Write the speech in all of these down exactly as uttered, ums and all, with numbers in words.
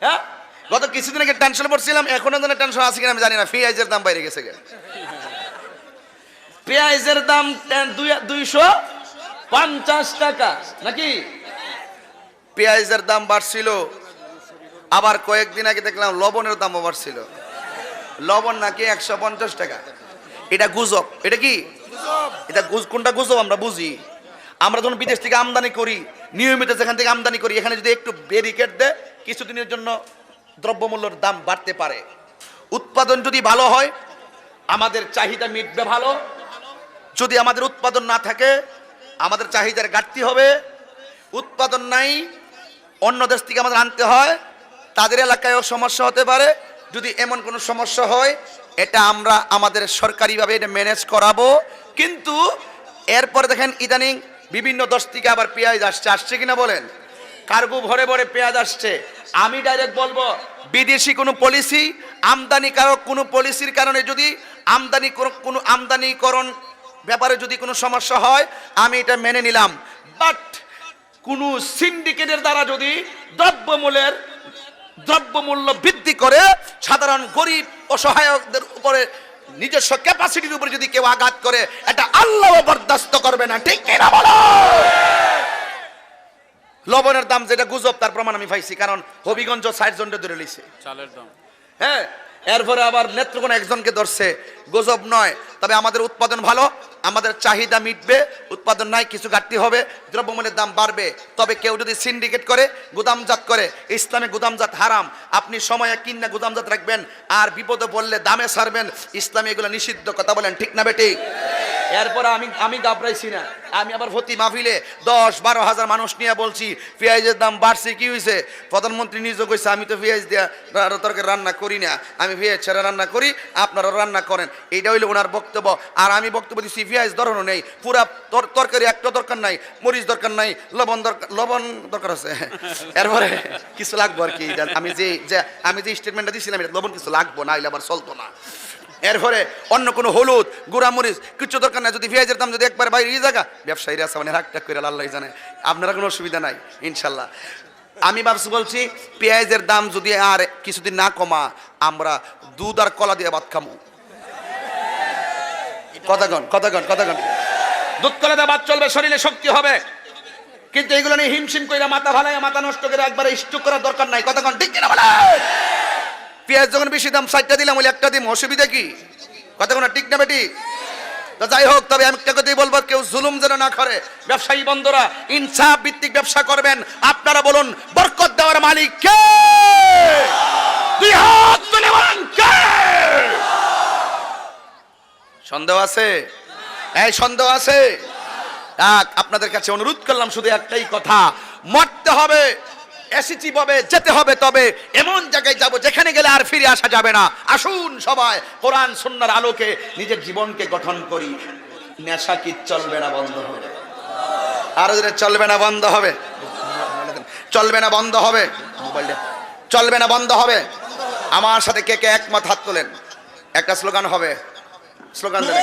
হ্যাঁ, গত কিছুদিন আগে টেনশনে পড়ছিলাম, এখনো যেন টেনশন আছে কিনা আমি জানি না। পেঁয়াজের দাম বাইরে গেছে গা। পেঁয়াজের দাম টেন-, দুই-, দুইশো পঞ্চাশ টাকা নাকি? পেঁয়াজের দাম বাড়ছিল, আবার কয়েকদিন আগে দেখলাম লবণের দামও বাড়ছিল। লবণ নাকি একশো পঞ্চাশ টাকা। এটা গুজব। এটা কি? এটা গুজ-, কোনটা গুজব আমরা বুঝি। আমরা যখন বিদেশ থেকে আমদানি করি, নিয়মিত যেখান থেকে আমদানি করি, এখানে যদি একটু ব্যারিকেড দেয়, কিছুদিনের জন্য দ্রব্যমূল্যর দাম বাড়তে পারে। উৎপাদন যদি ভালো হয়, আমাদের চাহিদা মিটবে ভালো। যদি আমাদের উৎপাদন না থাকে, আমাদের চাহিদার ঘাটতি হবে। উৎপাদন নাই, অন্য দেশ থেকে আমাদের আনতে হয়, তাদের এলাকায়ও সমস্যা হতে পারে। যদি এমন কোনো সমস্যা হয়, এটা আমরা আমাদের সরকারিভাবে এটা ম্যানেজ করাবো। কিন্তু এরপরে দেখেন, ইদানিং বিভিন্ন দেশ থেকে আবার পেঁয়াজ আসছে, আসছে কিনা বলেন? কার্গো ভরে ভরে পেঁয়াজ আসছে। আমি ডাইরেক্ট বলবো, বিদেশি কোনো পলিসি, আমদানিকারক কোনো পলিসির কারণে যদি আমদানি কর-, কোনো আমদানিকরণ ব্যাপারে যদি কোনো সমস্যা হয়, আমি এটা মেনে নিলাম। বাট কোনো সিন্ডিকেটের দ্বারা যদি দ্রব্যমূল্যের, দ্রব্যমূল্য বৃদ্ধি করে সাধারণ গরিব অসহায়দের উপরে নিজস্ব ক্যাপাসিটির উপরে যদি কেউ আঘাত করে, এটা আল্লাহ বরদাস্ত করবে না। ঠিক কিনা বলো? লবণের দাম যেটা গুজব, তার প্রমাণ আমি পাইছি, কারণ হবিগঞ্জ ষাট জনকে ধরে লইছে। চালের দাম। হ্যাঁ, এরপরে আবার নেত্রকোনা একজনকে ধরছে। গুজব নয়, তবে আমাদের উৎপাদন ভালো, আমাদের চাহিদা মিটবে। উৎপাদন নাই, কিছু ঘাটতি হবে, দ্রব্যমূল্যের দাম বাড়বে। তবে কেউ যদি সিন্ডিকেট করে, গুদামজাত করে, ইসলামে গুদামজাত হারাম। আপনি সময়ে কিনা গুদামজাত রাখবেন, আর বিপদে পড়লে দামে ছাড়বেন, ইসলামে এগুলো নিষিদ্ধ। কথা বলেন, ঠিক না বেঠিক? এরপরে আমি, আমি ঘাবড়াইছি না, আমি আবার প্রতি মাহফিলে দশ বারো হাজার মানুষ নিয়ে বলছি, পেঁয়াজের দাম বাড়ছে, কি হয়েছে? প্রধানমন্ত্রী নিজে কইছে, "আমি তো পেঁয়াজ দিয়া রা-, রা-, তরকারি রান্না করি না, আমি পেঁয়াজ ছাড়া রান্না করি, আপনারাও রান্না করেন।" এইটা হইলো ওনার বক্তব্য। আর আমি বক্তব্য দিছি, পেঁয়াজ ধরনও নেই, পুরা তর-, তরকারি একটা দরকার নাই, মরিচ দরকার নাই, লবণ দরকার, লবণ দরকার আছে। এরপরে কিছু লাগবো আর কি, জান-, আমি যে, যে, আমি যে স্টেটমেন্টটা দিছিলাম, এটা লবণ কিছু লাগবো, না হইলে আবার চলতো না। এরপরে অন্য কোনো হলুদ, গুঁড়া মরিচ, কিছু দরকার নাই। যদি পেঁয়াজের দাম যদি একবার বাইরে হয়ে যায়, ব্যবসায়ীরা আছে মানে রাগ টাগ করে আল্লাহ জানে, আপনারা কোনো অসুবিধা নাই ইনশাল্লাহ। আমি ভাবছি, বলছি, পেঁয়াজের দাম যদি আর কিছুদিন না কমা, আমরা দুধ আর কলা দিয়ে ভাত খামু। কথা কন, কথা কন, কথা কন। দুধ কলা দিয়ে ভাত চলবে, শরীরে শক্তি হবে। কিন্তু এগুলো নিয়ে হিমশিম কইরা, মাথা ফালাইয়া, মাথা নষ্ট করে একবারে স্ট্রোক করার দরকার নাই। কথা কন, ঠিক কিনা বলে? পেঁয়াজ যখন বেশি দাম, চারটা দিলাম, বলে একটা দিম, অসুবিধা কি? কথা কন, ঠিক না বেঠিক? তো যাই হোক, তবে আমি একটা কথাই বলবো, কেউ জুলুম যেন না করে। ব্যবসায়ী বন্ধুরা, ইনসাফ ভিত্তিক ব্যবসা করবেন। আপনারা বলুন, বরকত দেওয়ার মালিক কে? দুই হাত তুলে বলেন, কে? সন্দেহ আছে? এই সন্দেহ আছে? যাক, আপনাদের কাছে অনুরোধ করলাম শুধু একটাই কথা, মরতে হবে, এসেছি ভাবে যেতে হবে, তবে এমন জায়গায় যাব যেখানে গেলে আর ফিরে আসা যাবে না। আসুন সবাই কোরআন সুন্নাহর আলোকে নিজের জীবনকে গঠন করি। নেশা কি চলবে না বন্ধ হবে? আরো জোরে, চলবে না বন্ধ হবে? চলবে না বন্ধ হবে? মোবাইলটা চলবে না বন্ধ হবে? আমার সাথে কে কে একমত হাত তোলেন। একটা স্লোগান হবে, স্লোগান দেন।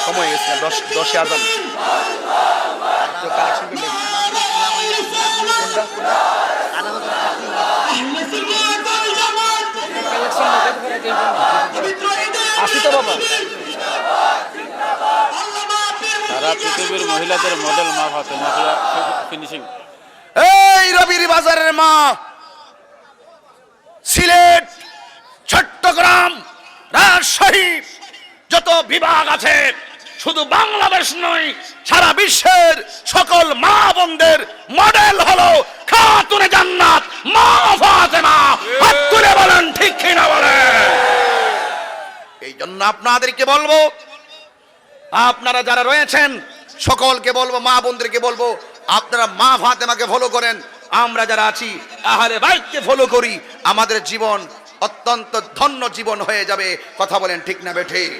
সময় গেছে, দশ, দশে আজান। তো কার সঙ্গে নেই? কোনটা? কোনটা? আসি তো বাবা। সারা পৃথিবীর মহিলাদের মডেল মা ফাতেমা। ফিনিশিং। এই রবির বাজারের মা, সিলেট, চট্টগ্রাম, রাজশাহী, যত বিভাগ আছে, শুধু বাংলাদেশ নয়, সারা বিশ্বের সকল মা বোনদের মডেল হলো খাতুনে জান্নাত মা ফাতেমা। হাত তুলে বলেন, ঠিক কিনা বলেন? এই জন্য আপনাদেরকে বলবো, আপনারা যারা রয়েছেন, সকলকে বলবো, মা বোনদেরকে বলবো, আপনারা মা ফাতেমাকে ফলো করেন। আমরা যারা আছি, আহলে বাইতকে ফলো করি, আমাদের জীবন অত্যন্ত ধন্য জীবন হয়ে যাবে। কথা বলেন, ঠিক না বেঠিক?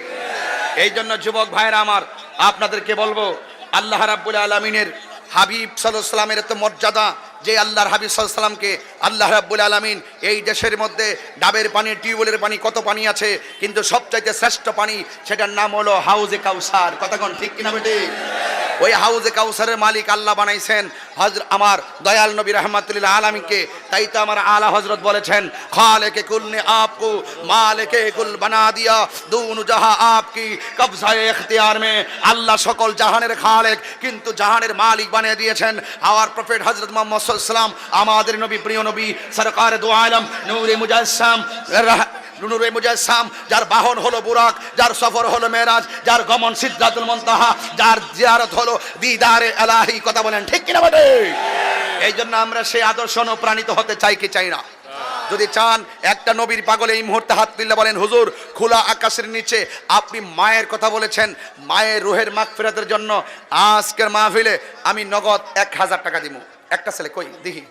এই জন্য যুবক ভাইরা আমার, আপনাদেরকে বলবো, আল্লাহ রাব্বুল আলামিনের হাবিব সাল্লাল্লাহু আলাইহি ওয়াসাল্লামের এত মর্যাদা, যে আল্লাহর হাবিব সাল্লাল্লাহু আলাইহি ওয়াসাল্লামকে আল্লাহ রাব্বুল আলামিন এই দেশের মধ্যে ডাবের পানি, টিউবওয়েলের পানি, কত পানি আছে, কিন্তু সবচাইতে শ্রেষ্ঠ পানি, সেটার নাম হলো হাউজে কাউসার। কথা কন, ঠিক কিনা বেঠিক? ওই হাউজে কাউসারের মালিক আল্লাহ বানাইছেন হযরত আমার দয়াল নবী রাহমাতুল্লিল আলামিনকে। তাই তো আমার আলা হযরত বলেছেন, "খালেকে কুল নে আপকো মালেকে কুল বানা দিয়া, দুনো জাহাঁ আপকি কবজায়ে ইখতিয়ার মে।" আল্লাহ সকল জাহানের খালেক, কিন্তু জাহানের মালিক বানিয়ে দিয়েছেন আমার প্রফেট হযরত মুহাম্মদ সাল্লাল্লাহু আলাইহি ওয়াসাল্লাম, আমাদের নবী, প্রিয় নবী, সরকারে দু আলম, নূরে মুজাসসাম, রাহ-, নূরে মুজাসসাম, যার বাহন হলো বুরাক, যার সফর হলো মেরাজ, যার গমন সিদরাতুল মুনতাহা, যার জিয়ারত হলো দিদারে এলাহি। কথা বলেন, ঠিক কিনা বেটে? এই জন্য আমরা সেই আদর্শ অনুপ্রাণিত হতে চাই কি চাই না? যদি চান, একটা নবীর পাগলে এই মুহূর্তে হাত তুললে বলেন, "হুজুর, খোলা আকাশের নিচে আপনি মায়ের কথা বলেছেন, মায়ের রুহের মাগফিরাতের জন্য আজকের মাহফিলে আমি নগদ এক হাজার টাকা দিব।" একটা ছেলে, কই দেখি?